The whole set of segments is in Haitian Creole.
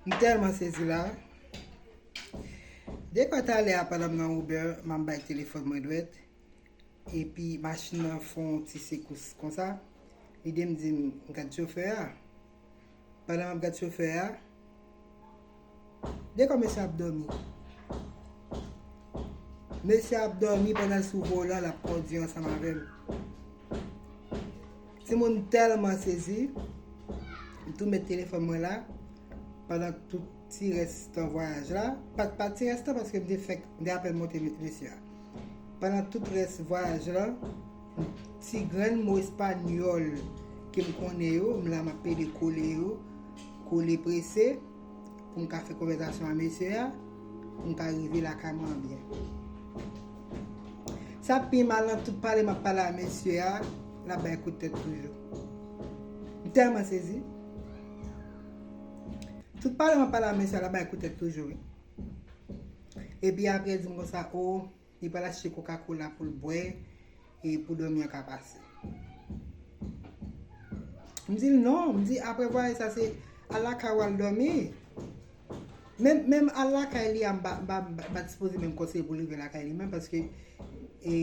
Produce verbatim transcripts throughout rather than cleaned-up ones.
M tèlman sezi la. Dekwa talè a pandan m nan Uber, m ap bay telefòn mwen dwèt. Epi machin nan fè yon ti sekous konsa. Li di m, di m, "Gad chofè a." Pandan m ap gad chofè a, dekwa mesye ap dòmi. Mesye ap dòmi pandan l sou volan, l ap kondui ansanm avè m. Timoun tèlman sezi, m tou met telefòn mwen la pandan tout ti rès tan vwayaj la. Pa, pa ti rès tan paske m te fèk, m te apèn monte mesye a. Pandan tout rès vwayaj la, ti grenn mo espanyòl ke m konnen yo, m la m ap pede kole yo, kole prese, pou m ka fè konvèsasyon a mesye a, pou m ka rive lakay mwen an byen. Sa pi mal nan tout pale m ap pale a mesye a, l ap bay kout tèt toujou. M tèlman sezi. Tout pale m ap pale a mesye a, l ap bay kout tèt toujou, wi. Epi apre, l di m konsa, o, li pral achte Coca-Cola pou l bwè, e pou dòmi an ka pase. M di l non, m di apre vwayaj sa se al lakay ou al dòmi. Menm, menm al lakay li a, m pa, m pa, m pa, m pa dispoze menm konseye pou l rive lakay li menm, paske, e,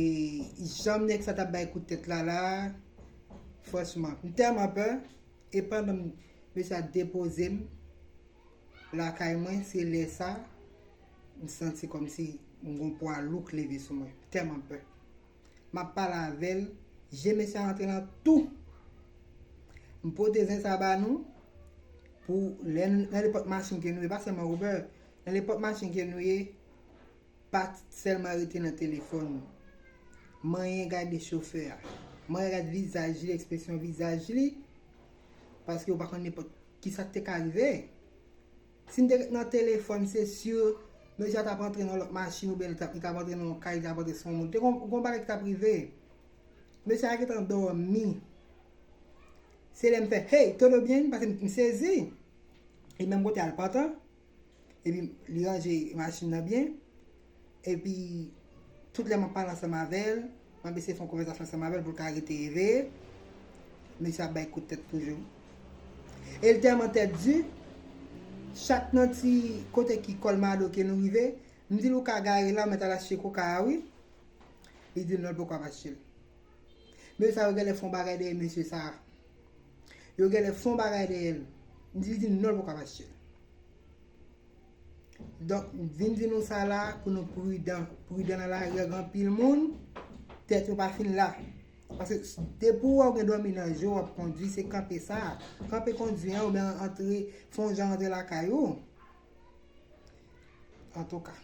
jan nèg sa t ap bay kout tèt la la, franchman, m tèlman pè, e pandan m, mesye a depoze m lakay mwen, se lè sa, m santi kòmsi m gon pwa lou k leve sou mwen, tèlman pè. M ap pale avè l, je mesye a rantre nan tou. M pote zen sa ba nou, pou lè n, nan nenpòt machin ke nou ye, pa sèlman Uber, nan nenpòt machin ke nou ye, pa sèlman rete nan telefòn. Manyen gade chofè a. Manyen gade vizaj li, ekspresyon vizaj li, paske ou pa konn nenpòt kisa k te ka rive. Si m te ret nan telefòn, se si mesye a t ap antre nan lòt machin oubyen li t ap, li t ap antre nan yon kay, li t ap antre sou yon moun. Te gon, gon bagay ki t ap rive. Mesye a gentan dòmi. Se lè m fè, "Hey, todo bien?" Paske m, m sezi. E menm kote a l pantan. Epi li ranje machin nan byen. Epi tout lè m ap pale ansanm avè l, m ap eseye fè yon konvèsasyon ansanm avè l pou l ka rete eveye. Mesye ap bay kout tèt toujou. E l tèlman tèt di, chak nan ti kote ki Colmado ke nou rive, m di l, "Ou ka gare la, mèt al achte koka a, wi." Li di m non, l poko ap achte l. Mesye sa yo genlè fè yon bagay dèyè mesye sa. Yo genlè fè yon bagay dèyè l. M di, li di m non, l poko ap achte l. Donk, m vin di nou sa la pou nou pridan. Pridan nan lari a, gen anpil moun, tèt yo pa fin la. Paske depi w wè w gen dòmi nan je w, w ap kondui, se kanpe sa. Kanpe kondui an, oubyen antre, fè yon jan antre lakay ou. Antouka,